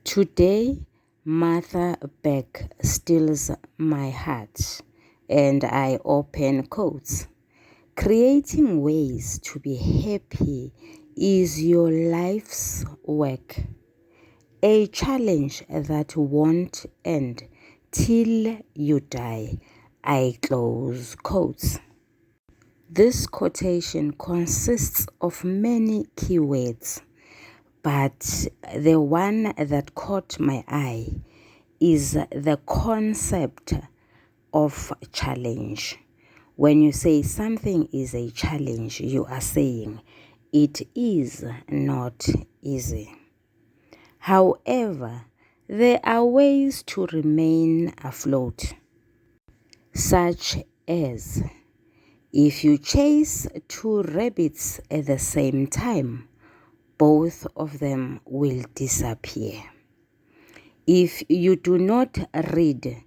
Today, Martha Beck steals my heart, and I open quotes. Creating ways to be happy is your life's work, a challenge that won't end till you die. I close quotes. This quotation consists of many keywords, but the one that caught my eye is the concept of challenge. When you say something is a challenge, you are saying it is not easy. However, there are ways to remain afloat, such as if you chase two rabbits at the same time, both of them will disappear. If you do not read,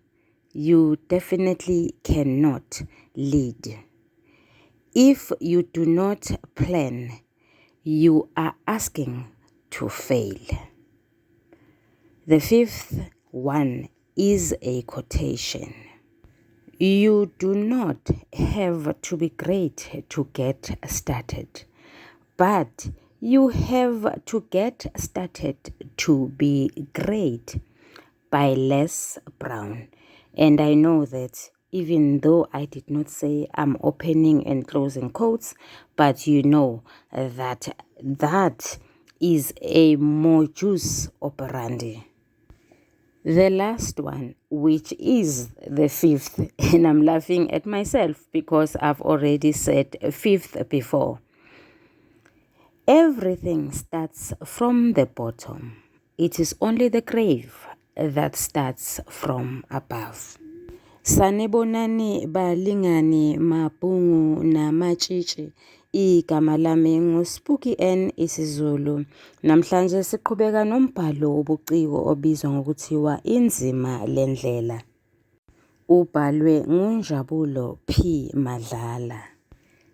you definitely cannot lead. If you do not plan, you are asking to fail. The fifth one is a quotation. You do not have to be great to get started, but you have to get started to be great, by Les Brown. And I know that even though I did not say I'm opening and closing quotes, but you know that that is a modus operandi. The last one, which is the fifth, and I'm laughing at myself because I've already said fifth before. Everything starts from the bottom. It is only the grave that starts from above. Sanibonani balingani mabhungu namatshitshi. Igama lami nguSpooky N isiZulu. Namhlanje siqhubeka nombhalo wobuciko obizwa ngokuthiwa Inzima Lendlela. Ubhalwe nguNjabulo P Madlala.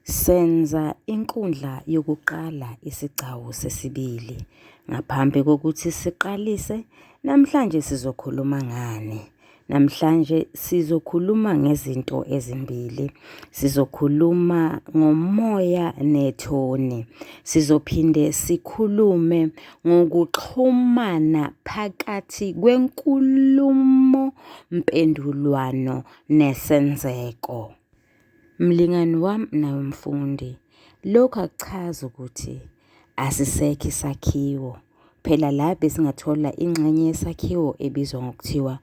Senza inkundla yokuqala isigcawu sesibili. Ngaphambi kokuthi siqalise, namhlanje sizokhuluma ngani? Namhlanje sizokhuluma ngezinto ezimbili. Sizokhuluma ngomoya nethoni. Sizophinde sikhulume ngokuxhumana phakathi kwenkulumo mpendulwano nesenzeko. Mlingani wami nawe mfundi, lokhu akuchazi ukuthi asisekho isakhiwo. Phela la besingathola ingxenye yesakhiwo ebizwa ngokuthiwa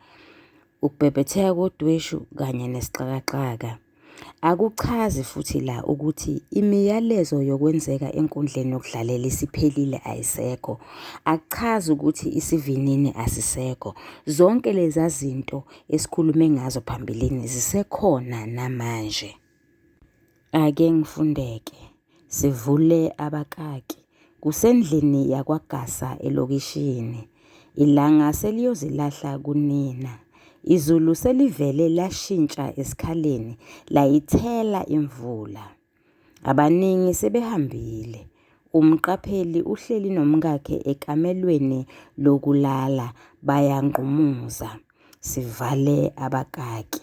ukubhebhetheka kodweshu kanye nesixakaxaka. Akuchazi futhi la ukuthi imiyalezo yokwenzeka enkundleni yokudlalela isiphelile ayisekho. Akuchazi ukuthi isivinini asisekho. Zonke leza zinto esikhulume ngazo phambilini zisekhona namanje. Ake ngifundeke, sivule abakaki. Kusendlini yakwaGasa elokishini. Ilanga seliyozilahla kunina. Izulu selivele lashintsha esikhaleni layithela imvula. Abaningi sebehambile. Umqapheli uhleli nomkakhe ekamelweni lokulala bayangqumuza. Sivale abakaki.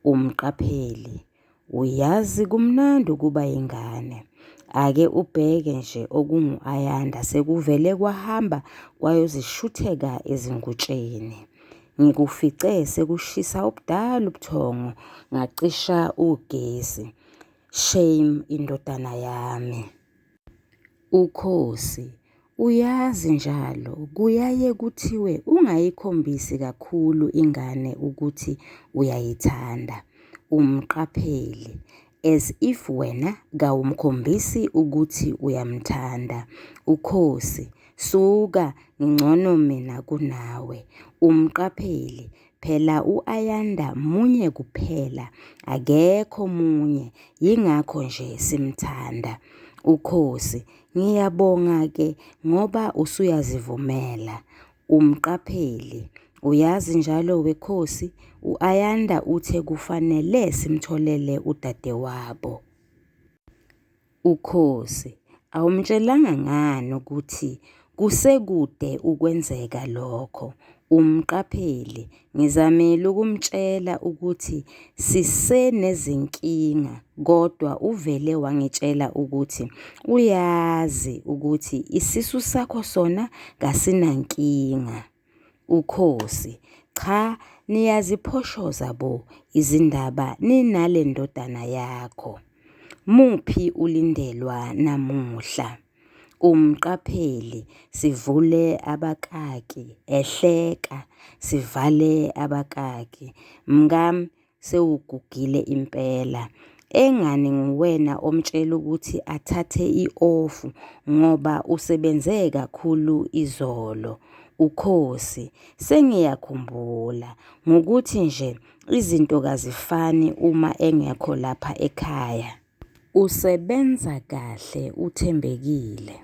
Umqapheli, uyazi kumnandi ukuba yingane. Ake ubheke nje okungu-Ayanda sekuvele kwahamba kwayozishutheka ezingutsheni. Ngikufice sekushisa obudala ubuthongo ngacisha ugesi. Shame indodana yami. Ukhosi, uyazi njalo kuyaye kuthiwe ungayikhombisi kakhulu ingane ukuthi uyayithanda. Umqapheli, as if wena kawumkhombisi ukuthi uyamthanda. Ukhosi, suka ngingcono mina kunawe. Umqapheli, phela u-Ayanda munye kuphela, akekho omunye, yingakho nje simthanda. Ukhosi, ngiyabonga-ke ngoba usuyazivumela. Umqapheli, uyazi njalo wekhosi, u-Ayanda uthe kufanele simtholele udadewabo. Ukhosi, awumtshelanga ngani ukuthi Kusekude ukwenzeka lokho. Umqapheli, Ngizamile ukumtshela ukuthi sisenezinkinga kodwa uvele wangitshela ukuthi uyazi ukuthi isisu sakho sona kasinankinga. Ukhosi, Cha niyaziphoshoza bo izindaba ninale ndodana yakho. Muphi uLindelwa namuhla? Umqapheli, Sivule abakaki, ehleka, Sivale abakaki. Mkami sewugugile impela. Engani nguwena omtshela ukuthi athathe i-ofu ngoba usebenze kakhulu izolo. Ukhosi, Sengiyakhumbula. Ngukuthi nje izinto kazifani uma engekho lapha ekhaya. Usebenza kahle uThembekile.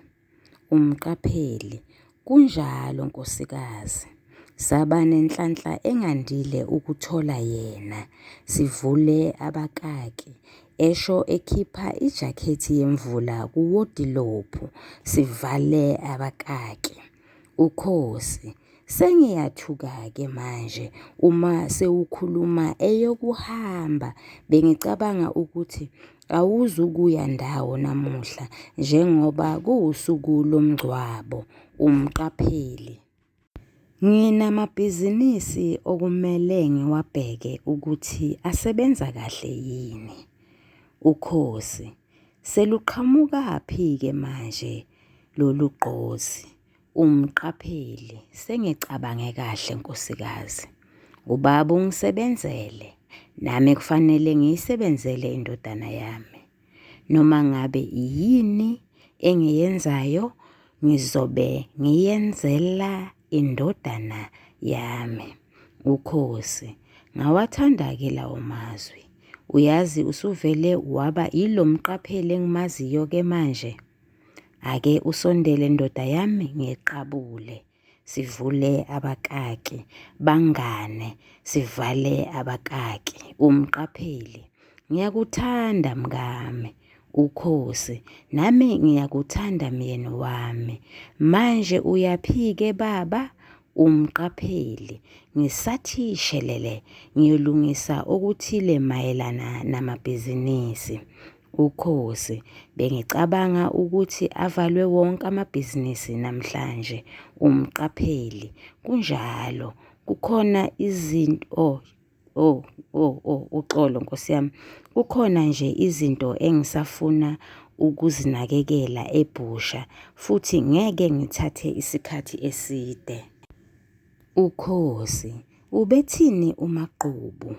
Umqapheli, Kunjalo nkosikazi. Saba nenhlanhla engandile ukuthola yena. Sivule abakaki, esho ekhipha ijakhethi yemvula kuwodilophu. Sivale abakaki. Ukhosi, Sengiyathuka-ke manje uma sewukhuluma eyokuhamba bengicabanga ukuthi awuzukuya ndawo namuhla njengoba kuwusuku lomngcwabo. Umqapheli, Nginamabhizinisi okumele ngiwabheke ukuthi asebenza kahle yini. Ukhosi, Seluqhamukaphi-ke manje lolu gqozi? Umqapheli, Sengicabange kahle nkosikazi. Ubaba ungisebenzele, nami kufanele ngiyisebenzele indodana yami. Noma ngabe yini engiyenzayo ngizobe ngiyenzela indodana yami. Ukhosi, Ngawathanda-ke lawo mazwi. Uyazi usuvele waba yilo mqapheli engimaziyo-ke manje. Ake usondele ndoda yami ngiqabule. Sivule abakaki, bangane, sivale abakaki. Umqapheli, Ngiyakuthanda mkami. Ukhosi, Nami ngiyakuthanda myeni wami. Manje uyaphi-ke baba? Umqapheli, Ngisathi shelele ngiyolungisa okuthile mayelana namabhizinisi. Ukhosi, Bengicabanga ukuthi avalwe wonke amabhizinisi namhlanje. Umqapheli, Kunjalo, kukhona izinto oh oh oh oh uxolo nkosi yami. Kukhona nje izinto engisafuna ukuzinakekela ebhusha futhi ngeke ngithathe isikhathi eside. Ukhosi, Ubethini uMagqubu?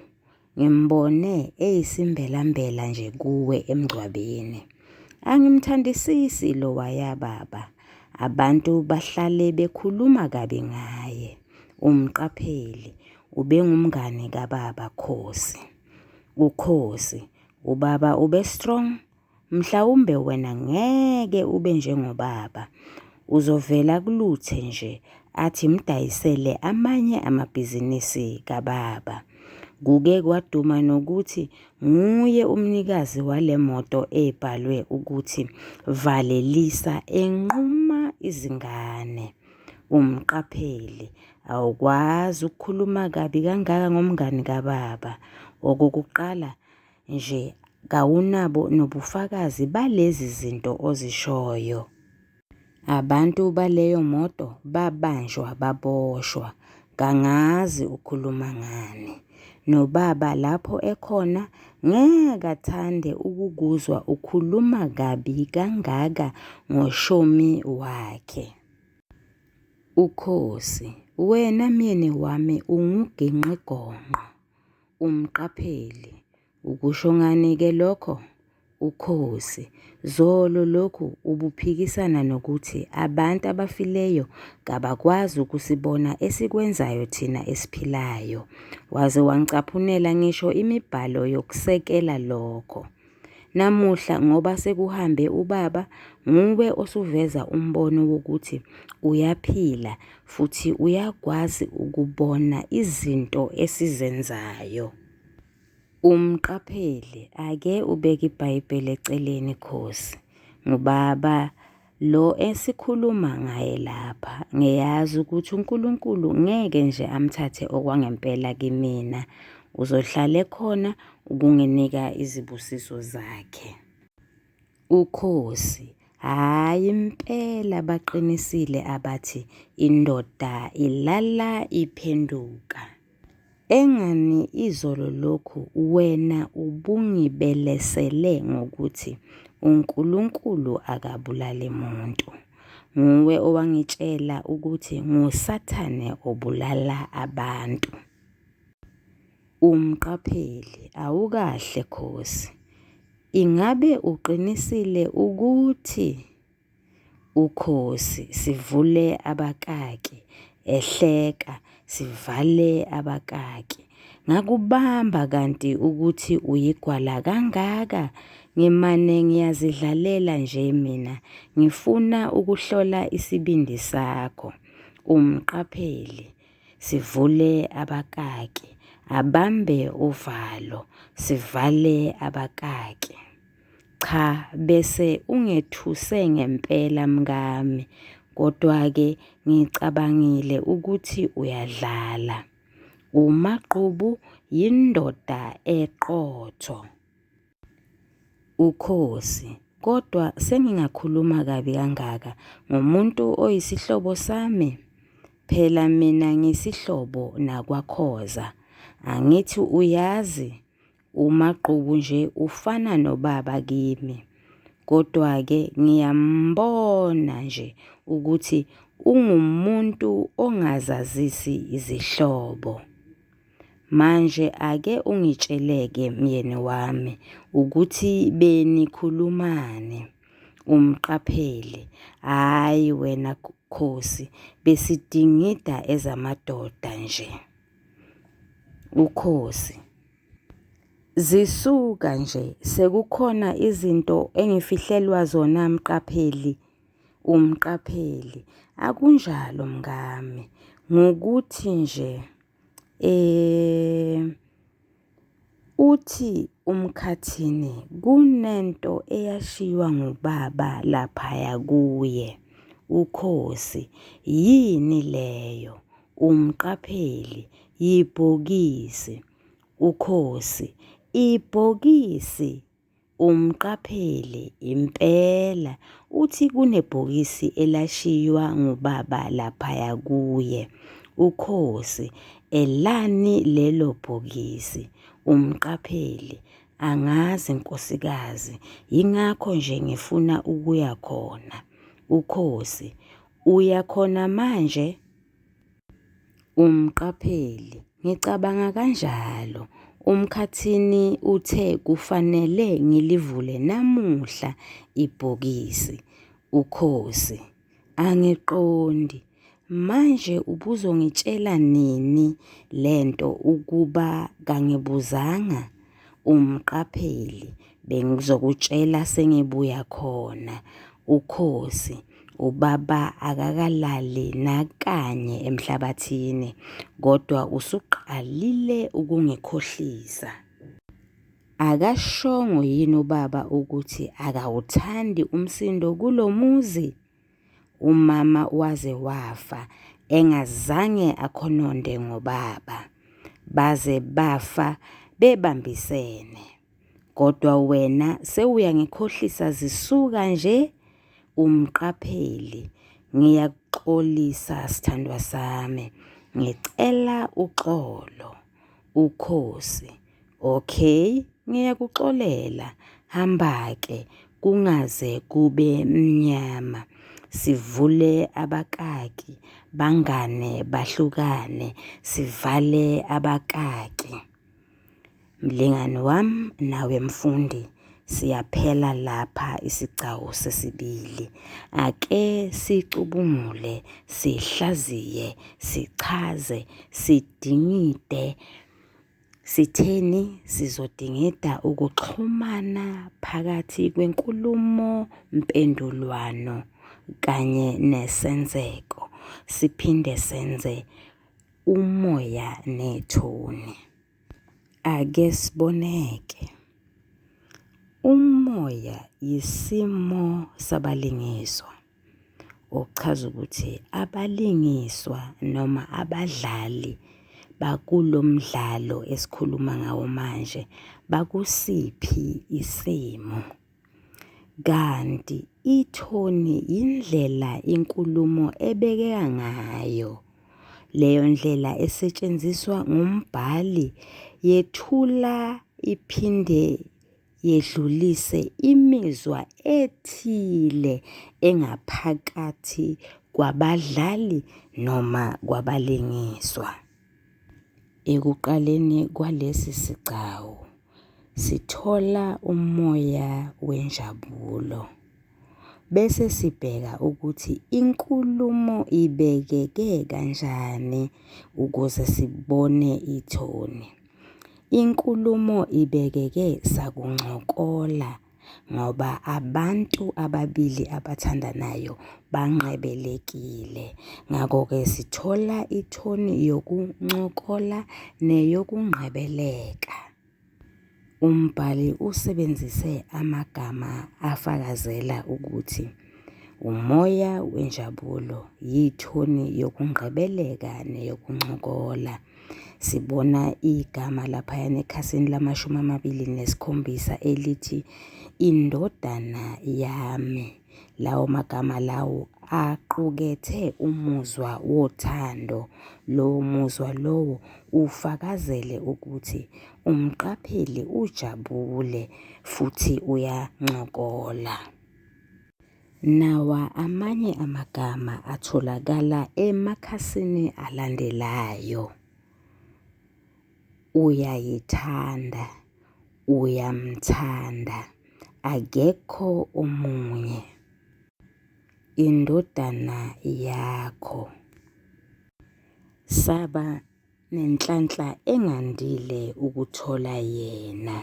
Ngimbone eyisimbelambela nje kuwe emngcwabeni. Angimthandisisi lowaya baba. Abantu bahlale bekhuluma kabi ngaye. Umqapheli, ubengumngani kababa Khosi. UKhosi, ubaba ube strong Mhlawumbe wena ngeke ube njengobaba, uzovela akuluthe nje athi mdayisele amanye amabhizinisi kababa. Kuke kwaduma nokuthi nguye umnikazi wale moto ebhalwe ukuthi valelisa enquma izingane. Umqapheli, awukwazi ukukhuluma kabi kangaka ngomngani kababa. Okokuqala nje kawunabo nobufakazi balezi zinto ozishoyo. Abantu baleyo moto babanjwa baboshwa, kangazi ukhuluma ngani. Nobaba lapho ekhona ngeke athande ukukuzwa ukhuluma kabi kangaka ngoshomi wakhe. Ukhosi, Wena myeni wami unguginqigonqo. Umqapheli, Ukusho ngani-ke lokho? Ukhosi, Zolo lokhu ubuphikisana nokuthi abantu abafileyo kabakwazi ukusibona esikwenzayo thina esiphilayo. Waze wangicaphunela ngisho imibhalo yokusekela lokho. Namuhla ngoba sekuhambe ubaba, nguwe osuveza umbono wokuthi uyaphila futhi uyakwazi ukubona izinto esizenzayo. Umqapheli, Ake ubeke iBhayibheli eceleni Khosi. Ngubaba. Lo esikhuluma ngaye lapha, ngiyazi ukuthi uNkulunkulu ngeke nje amthathe okwangempela kimina. Uzohlala ekhona ukunginika izibusiso zakhe. Ukhosi, Hhayi impela baqinisile abathi indoda ilala iphenduka. Engani izolo lokhu wena ubungibelesele ngokuthi uNkulunkulu akabulali muntu. Nguwe owangitshela ukuthi nguSathane obulala abantu. Umqapheli, Awukahle Khosi. Ingabe uqinisile ukuthi Ukhosi, Sivule abakaki, ehleka, sivale abakaki. Ngakubamba kanti ukuthi uyigwala kangaka? Ngimane ngiyazidlalela nje mina, ngifuna ukuhlola isibindi sakho. Umqapheli, Sivule abakaki, abambe uvalo, sivale abakaki. Cha bese ungethuse ngempela mkami, kodwa-ke ngicabangile ukuthi uyadlala. UMagqubu yindoda eqotho. Ukhosi, Kodwa sengingakhuluma kabi kangaka ngomuntu oyisihlobo sami? Phela mina ngisihlobo nakwaKhoza. Angithi uyazi? UMagqubu nje ufana nobaba kimi. Kodwa-ke ngiyambona nje ukuthi ungumuntu ongazazisi izihlobo. Manje ake ungitsheleke myeni wami ukuthi benikhulumani. Umqapheli, Hhayi wena Khosi, besidingida ezamadoda nje. Ukhosi, Zisuka nje sekukhona izinto engifihlelwa zona Mqapheli? Umqapheli, Akunjalo mkami, ngukuthi nje eh uthi uMkhathini kunento eyashiywa ngubaba laphaya kuye. Ukhosi, Yini leyo? Umqapheli, Yibhokisi. Ukhosi, Ibhokisi? Umqapheli, Impela, uthi kunebhokisi elashiywa ngubaba laphaya kuye. Ukhosi, Elani lelo bhokisi? Umqapheli, Angazi nkosikazi, yingakho nje ngifuna ukuya khona. Ukhosi, Uya khona manje? Umqapheli, Ngicabanga kanjalo. UMkhathini uthe kufanele ngilivule namuhla ibhokisi. Ukhosi, Angiqondi. Manje ubuzongitshela nini le nto ukuba kangibuzanga? Umqapheli, Bengizokutshela sengibuya khona. Ukhosi, Ubaba akakalali nakanye emhlabathini, kodwa usuqalile ukungikhohlisa. Akashongo yini ubaba ukuthi akawuthandi umsindo kulo muzi? Umama waze wafa engazange akhononde ngobaba. Baze bafa bebambisene. Kodwa wena sewuyangikhohlisa zisuka nje umqapheli. Ngiyakuxolisa sithandwa sami. Ngicela uxolo. Ukhosi. Okay, ngiyakuxolela. Hamba-ke kungaze kube mnyama. Sivule abakaki, bangane bahlukane, sivale abakaki. Mlingani wam nawe mfundi, siyaphela lapha isigcawu sesibili. Ake sicubungule, sihlaziye, sichaze, sidingide. Sitheni? Sizodingida ukuxhumana phakathi kwenkulumo mpendulwano kanye nesenzeko. Siphinde senze umoya nethoni. Ake siboneke. Umoya yisimo sabalingiswa. Okuchaza ukuthi abalingiswa noma abadlali bakulo mdlalo esikhuluma ngawo manje bakusiphi isimo. Kanti ithoni yindlela inkulumo ebekeka ngayo. Leyo ndlela esetshenziswa ngumbhali yethula iphinde yedlulise imizwa ethile engaphakathi kwabadlali noma kwabalingiswa. Ekuqaleni kwalesi sigcawu sithola umoya wenjabulo. Bese sibheka ukuthi inkulumo ibekeke kanjani ukuze sibone ithoni. Inkulumo ibekeke sakuncokola ngoba abantu ababili abathandanayo banqebelekile. Ngakho-ke sithola ithoni yokuncokola neyokungqebeleka. Umbhali usebenzise amagama afakazela ukuthi umoya wenjabulo yithoni yokungqebeleka neyokuncokola. Sibona igama laphayana ekhasini lama-27 elithi indodana yami. Lawo magama lawo aqukethe umuzwa wothando. Lowo muzwa lowo ufakazele ukuthi umqapheli ujabule futhi uyancokola. Nawa amanye amagama atholakala emakhasini alandelayo. Uyayithanda, uyamthanda, akekho omunye. Indodana yakho. Saba nenhlanhla engandile ukuthola yena.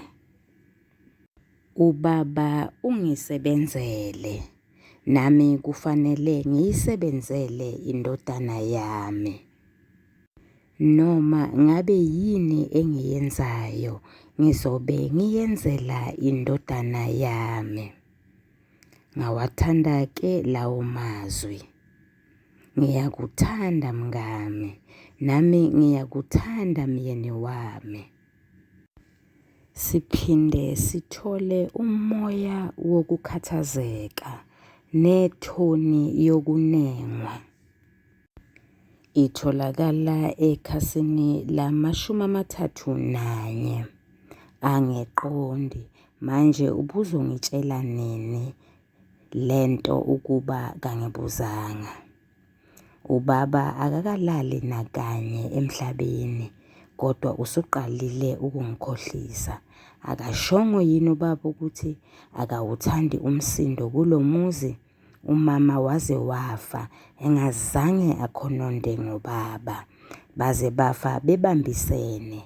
Ubaba ungisebenzele, nami kufanele ngiyisebenzele indodana yami. Noma ngabe yini engiyenzayo ngizobe ngiyenzela indodana yami. Ngawathanda-ke lawo mazwi. Ngiyakuthanda mngami, nami ngiyakuthanda myeni wami. Siphinde sithole umoya wokukhathazeka nethoni yokunengwa. Itholakala ekhasini lama-31. Angiqondi manje ubuzongitshela nini le nto ukuba kangibuzanga. Ubaba akakalali nakanye emhlabeni kodwa usuqalile ukungikhohlisa. Akashongo yini ubaba ukuthi akawuthandi umsindo kulo muzi? Umama waze wafa engazange akhononde ngobaba. Baze bafa bebambisene.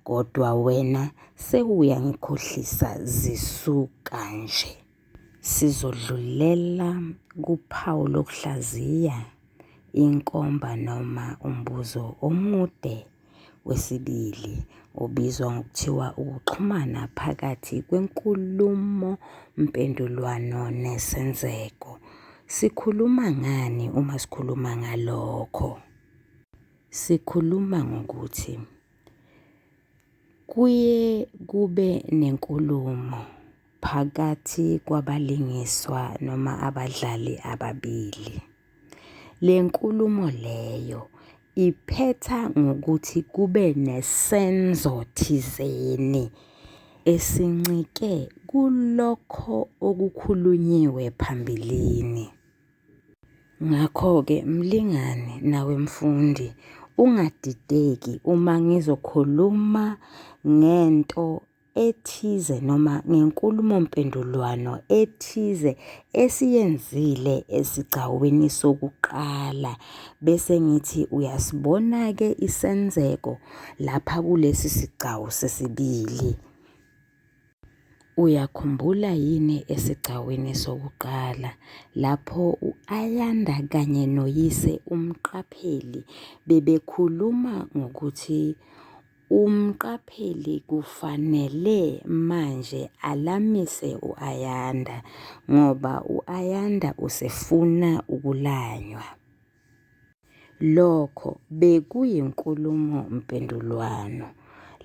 Kodwa wena sewuyangikhohlisa zisuka nje. Sizodlulela kuphawu lokuhlaziya inkomba noma umbuzo omude wesibili obizwa ngokuthiwa ukuxhumana phakathi kwenkulumompendulwano nesenzeko. Sikhuluma ngani uma sikhuluma ngalokho? Sikhuluma ngokuthi kuye kube nenkulumo phakathi kwabalingiswa noma abadlali ababili. Le nkulumo leyo iphetha ngokuthi kube nesenzo thizeni esincike kulokho okukhulunyiwe phambilini. Ngakho-ke mlingani nawe mfundi ungadideki uma ngizokhuluma ngento ethize noma ngenkulumompendulwano ethize esiyenzile esigcawini sokuqala bese ngithi uyasibona-ke isenzeko lapha kulesi sigcawu sesibili. Uyakhumbula yini esigcawini sokuqala lapho u-Ayanda kanye noyise uMqapheli bebekhuluma ngokuthi. Umqapheli kufanele manje alamise u-Ayanda ngoba u-Ayanda usefuna ukulanywa. Lokho bekuyinkulumo-mpendulwano.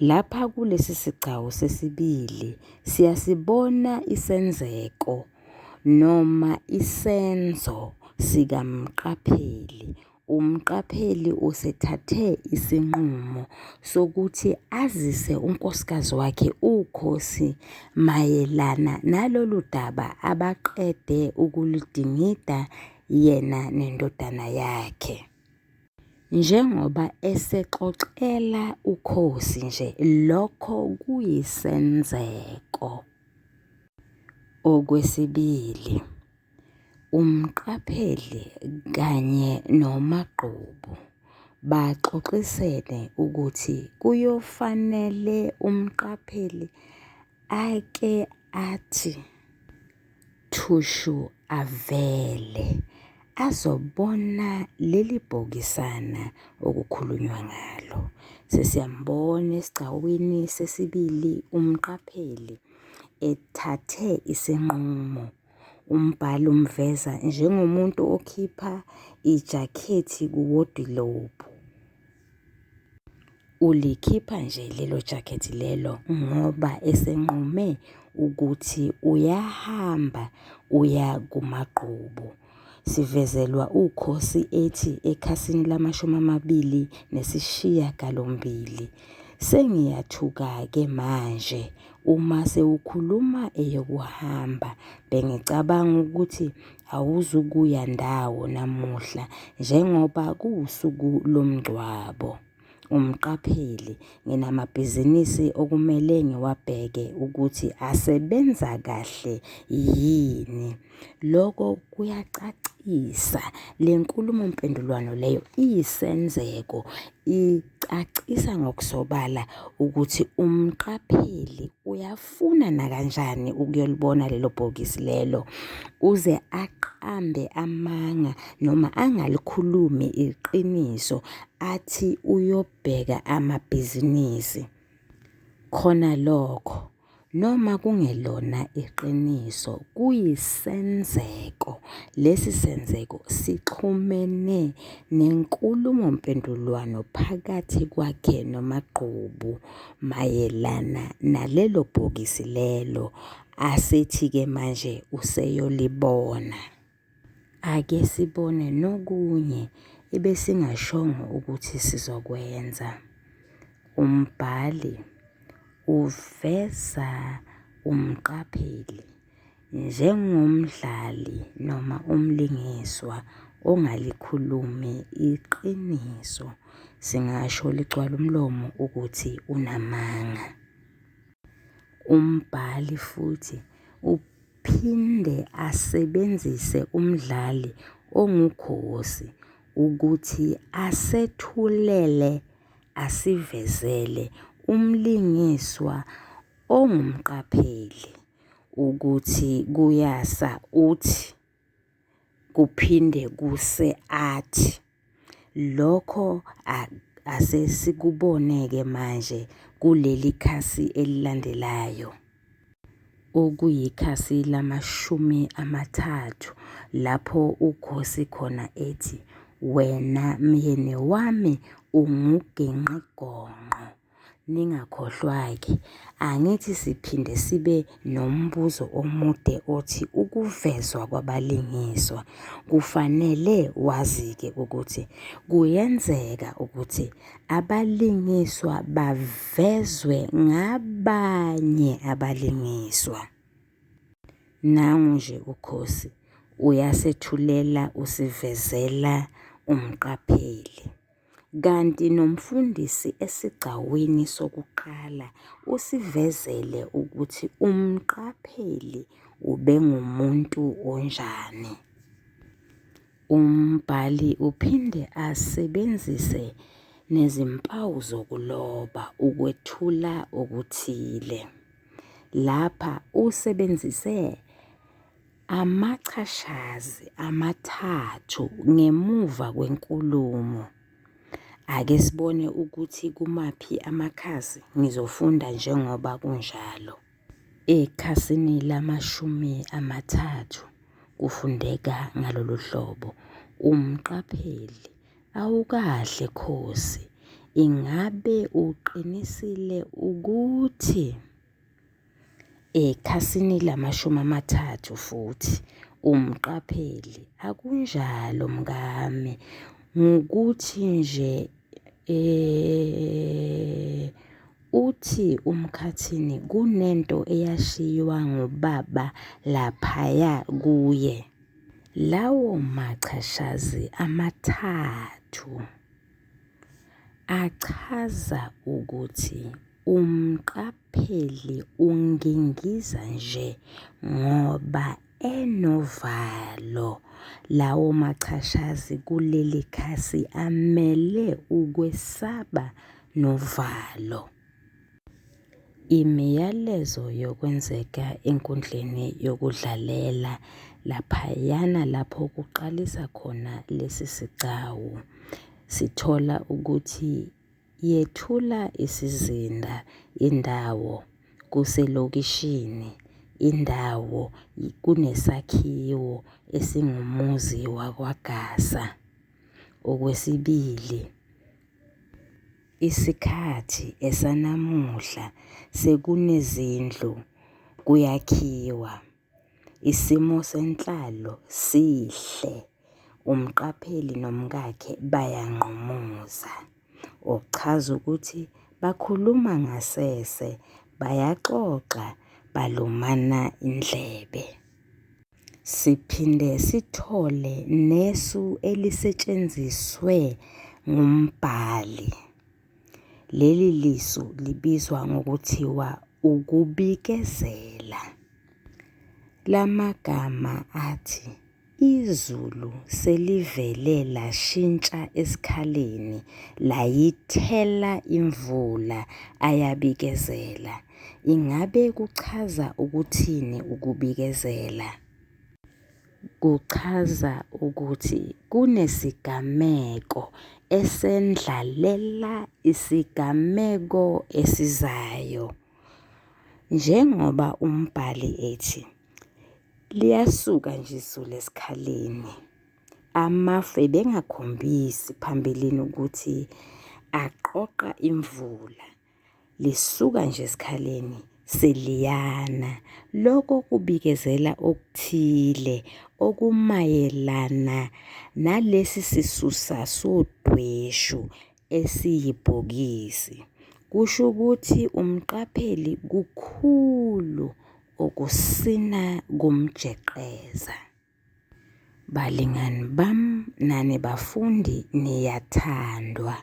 Lapha kulesi sigcawu sesibili siyasibona isenzeko noma isenzo sikaMqapheli. UMqapheli usethathe isinqumo sokuthi azise unkosikazi wakhe uKhosi mayelana nalolu daba abaqede ukuludingida yena nendodana yakhe. Njengoba esexoxela uKhosi nje lokho kuyisenzeko. Okwesibili, uMqapheli kanye noMaGqubu baxoxisene ukuthi kuyofanele uMqapheli ake athi thushu avele azobona leli bhokisana okukhulunywa ngalo. Sesiyambona esigcawini sesibili uMqapheli ethathe isinqumo. Umbhali umveza njengomuntu okhipha ijakhethi kuwodilobhu. Ulikhipha nje lelo jakhethi lelo ngoba esenqume ukuthi uyahamba uya kuMagqubu. Sivezelwa uKhosi ethi ekhasini lama-28, Sengiyathuka-ke manje uma sewukhuluma eyokuhamba bengicabanga ukuthi awuzukuya ndawo namuhla njengoba kuwusuku lomngcwabo. Umqapheli, Nginamabhizinisi okumele ngiwabheke ukuthi asebenza kahle yini. Lokho kuyacacisa le nkulumo-mpendulwano leyo iyisenzeko icacisa ngokusobala ukuthi uMqapheli uyafuna nakanjani ukuyolibona lelo bhokisi lelo uze aqambe amanga noma angalikhulumi iqiniso athi uyobheka amabhizinisi. Khona lokho noma kungelona iqiniso kuyisenzeko. Lesi senzeko sixhumene nenkulumompendulwano phakathi kwakhe noMagqubu mayelana nalelo bhokisi lelo asethi-ke manje useyolibona. Ake sibone nokunye ebesingashongo ukuthi sizokwenza. Umbhali uveza umqapheli njengomdlali noma umlingiswa ongalikhulumi iqiniso, singasho ligcwale umlomo ukuthi unamanga. Umbhali futhi uphinde asebenzise umdlali onguKhosi ukuthi asethulele asivezele umlingiswa onguMqapheli ukuthi kuyasa uthi kuphinde kuse athi. Lokho asesikubone-ke manje kuleli khasi elilandelayo okuyikhasi lama-30 lapho uKhosi khona ethi, Wena myeni wami unguginqigonqo. Ningakhohlwa-ke, angithi siphinde sibe nombuzo omude othi ukuvezwa kwabalingiswa. Kufanele wazi-ke ukuthi kuyenzeka ukuthi abalingiswa bavezwe ngabanye abalingiswa. Nangu nje uKhosi uyasethulela usivezela uMqapheli. Kanti nomfundisi esigcawini sokuqala usivezele ukuthi uMqapheli ubengumuntu onjani. Umbhali uphinde asebenzise nezimpawu zokuloba ukwethula okuthile. Lapha usebenzise Amachashazi amathathu ngemuva kwenkulumo. Ake sibone ukuthi kumaphi amakhasi ngizofunda njengoba kunjalo. Ekhasini lamashumi amathathu kufundeka ngalolu hlobo, Umqapheli, Awukahle Khosi, ingabe uqinisile ukuthi. Ekhasini lamashumi amathathu futhi, Umqapheli, Akunjalo mkami, ngukuthi nje eh uthi uMkhathini kunento eyashiywa ngubaba laphaya kuye. Lawo machashazi amathathu achaza ukuthi umqapheli ungingiza nje ngoba enovalo. Lawo machashazi kuleli khasi amele ukwesaba novalo. Imiyalezo yokwenzeka enkundleni yokudlalela laphayana lapho kuqalisa khona lesi sigcawu. Sithola ukuthi yethula isizinda, indawo, kuselokishini, indawo, kunesakhiwo esingumuzi wakwaGasa. Okwesibili, isikhathi esanamuhla sekunezindlu kuyakhiwa. Isimo senhlalo sihle. Umqapheli nomkakhe bayangqumuza. Okuchaza ukuthi bakhuluma ngasese, bayaxoxa, balumana indlebe. Siphinde sithole nesu elisetshenziswe ngumbhali. Leli lisu libizwa ngokuthiwa ukubikezela. La magama athi izulu selivele lashintsha esikhaleni layithela imvula ayabikezela. Ingabe kuchaza ukuthini ukubikezela? Kuchaza ukuthi kunesigameko esendlalela isigameko esizayo. Njengoba umbhali ethi, liyasuka nje izulu esikhaleni. Amafu ebengakhombisi phambilini ukuthi aqoqa imvula. Lisuka nje esikhaleni seliyana. Lokho kubikezela okuthile okumayelana nalesi sisusa sodweshu esiyibhokisi. Kusho ukuthi umqapheli kukhulu okusina kumjeqeza. Balingani bam nani bafundi niyathandwa.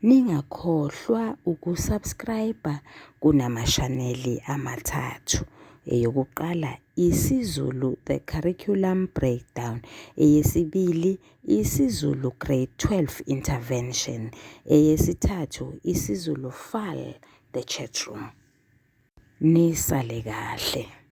Ningakhohlwa ukusubscribe kunamashaneli amathathu. Eyokuqala isiZulu The Curriculum Breakdown, eyesibili isiZulu Grade 12 Intervention, eyesithathu isiZulu FAL The Chat Room. Nisale kahle.